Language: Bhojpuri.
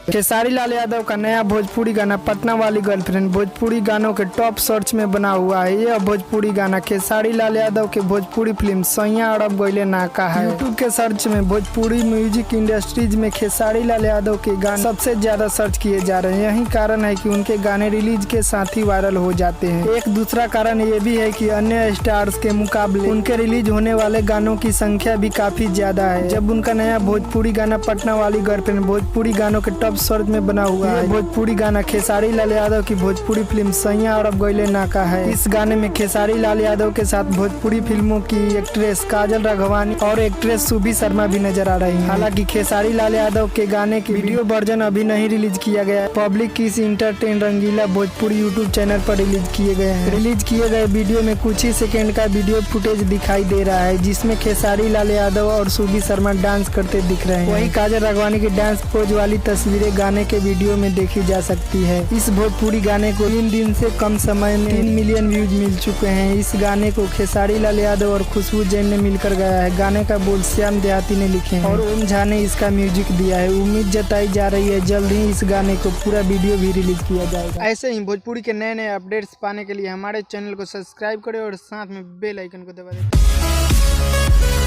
खेसारी लाल यादव का नया भोजपुरी गाना पटना वाली गर्लफ्रेंड भोजपुरी गानों के टॉप सर्च में बना हुआ है। यह भोजपुरी गाना खेसारी लाल यादव के भोजपुरी फिल्म सैया अरब गैले नाका है। यूट्यूब के सर्च में भोजपुरी म्यूजिक इंडस्ट्रीज में खेसारी लाल यादव के गाने सबसे ज्यादा सर्च किए जा रहे हैं। यही कारण है कि उनके गाने रिलीज के साथ ही वायरल हो जाते हैं। एक दूसरा कारण ये भी है कि अन्य स्टार्स के मुकाबले उनके रिलीज होने वाले गानों की संख्या भी काफी ज्यादा है। जब उनका नया भोजपुरी गाना पटना वाली गर्लफ्रेंड भोजपुरी गानों के टॉप सर्च में बना हुआ है। भोजपुरी गाना खेसारी लाल यादव की भोजपुरी फिल्म सैया अरब गैले नाका है। इस गाने में खेसारी लाल यादव के साथ भोजपुरी फिल्मों की एक्ट्रेस काजल राघवानी और एक्ट्रेस सुभी शर्मा भी नजर आ रही हैं। हालांकि खेसारी लाल यादव के गाने की वीडियो वर्जन अभी नहीं रिलीज किया गया है। पब्लिक किस इंटरटेन रंगीला भोजपुरी यूट्यूब चैनल पर रिलीज किए गए हैं। रिलीज किए गए वीडियो में कुछ ही सेकेंड का वीडियो फुटेज दिखाई दे रहा है, जिसमें खेसारी लाल यादव और सुभी शर्मा डांस करते दिख रहे हैं। वहीं काजल राघवानी की डांस पोज वाली तस्वीरें गाने के वीडियो में देखी जा सकती है। इस भोजपुरी गाने को 3 दिन से कम समय में 3 मिलियन व्यूज मिल चुके हैं। इस गाने को खेसारी लाल यादव और खुशबू जैन ने मिलकर गाया है। गाने का बोल श्याम देहाती ने लिखे हैं और ओम झा ने इसका म्यूजिक दिया है। उम्मीद जताई जा रही है, जल्द ही इस गाने को पूरा वीडियो भी रिलीज किया जाएगा। ऐसे ही भोजपुरी के नए नए अपडेट्स पाने के लिए हमारे चैनल को सब्सक्राइब करें और साथ में बेल आइकन को दबा दें।